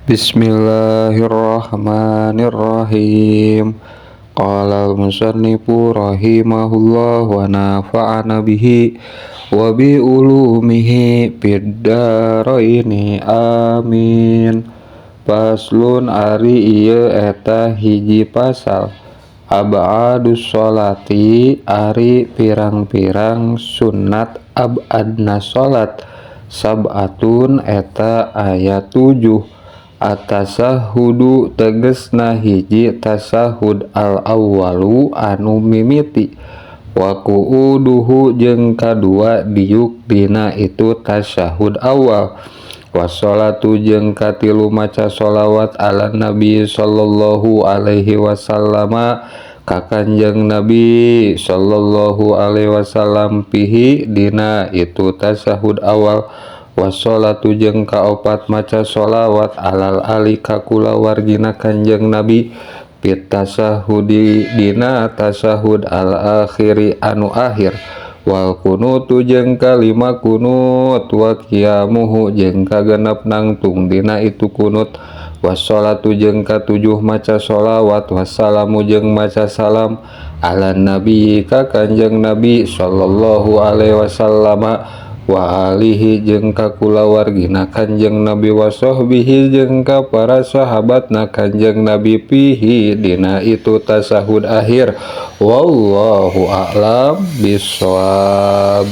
Bismillahirrahmanirrahim. Qala al-musannifu rahimahullah wa nafa'ana bihi wa bi ulumihi fid dharaini, amin. Faslun, ari ieu eta hiji pasal. Ab'adus sholati, ari pirang-pirang sunat ab'adna salat, sab'atun, eta aya tujuh. At-tasyahhudu, tegesna hiji tasyahud, al-awwalu, anu mimiti, wa qu'uduhu, jeung kadua diuk dina itu tasyahud awal, wassalatu, jeung katilu maca sholawat, ala nabi sallallahu alaihi wasallama, ka Kanjeng Nabi sallallahu alaihi wasallam, fihi, dina itu tasyahud awal, wassalatu, jeung kaopat maca sholawat, alal ali, ka kulawargina Kanjeng Nabi, fit tasyahudi, dina tasyahud, al akhiri, anu akhir, wal kunutu, jeung kalima kunut, wa qiyamuhu, jeung kagenep nangtung dina itu kunut, wassalatu, jeung katujuh maca sholawat, wassalamu, jeung maca salam, ala nabi, ka Kanjeng Nabi sallallahu alaihi wasallama, wa alihi, jeung ka kulawargina Kanjeng Nabi, wa sahbihi, jeung ka para sahabatna Kanjeng Nabi, fihi, dina itu tasyahud akhir. Wallahu a'lam bissawab.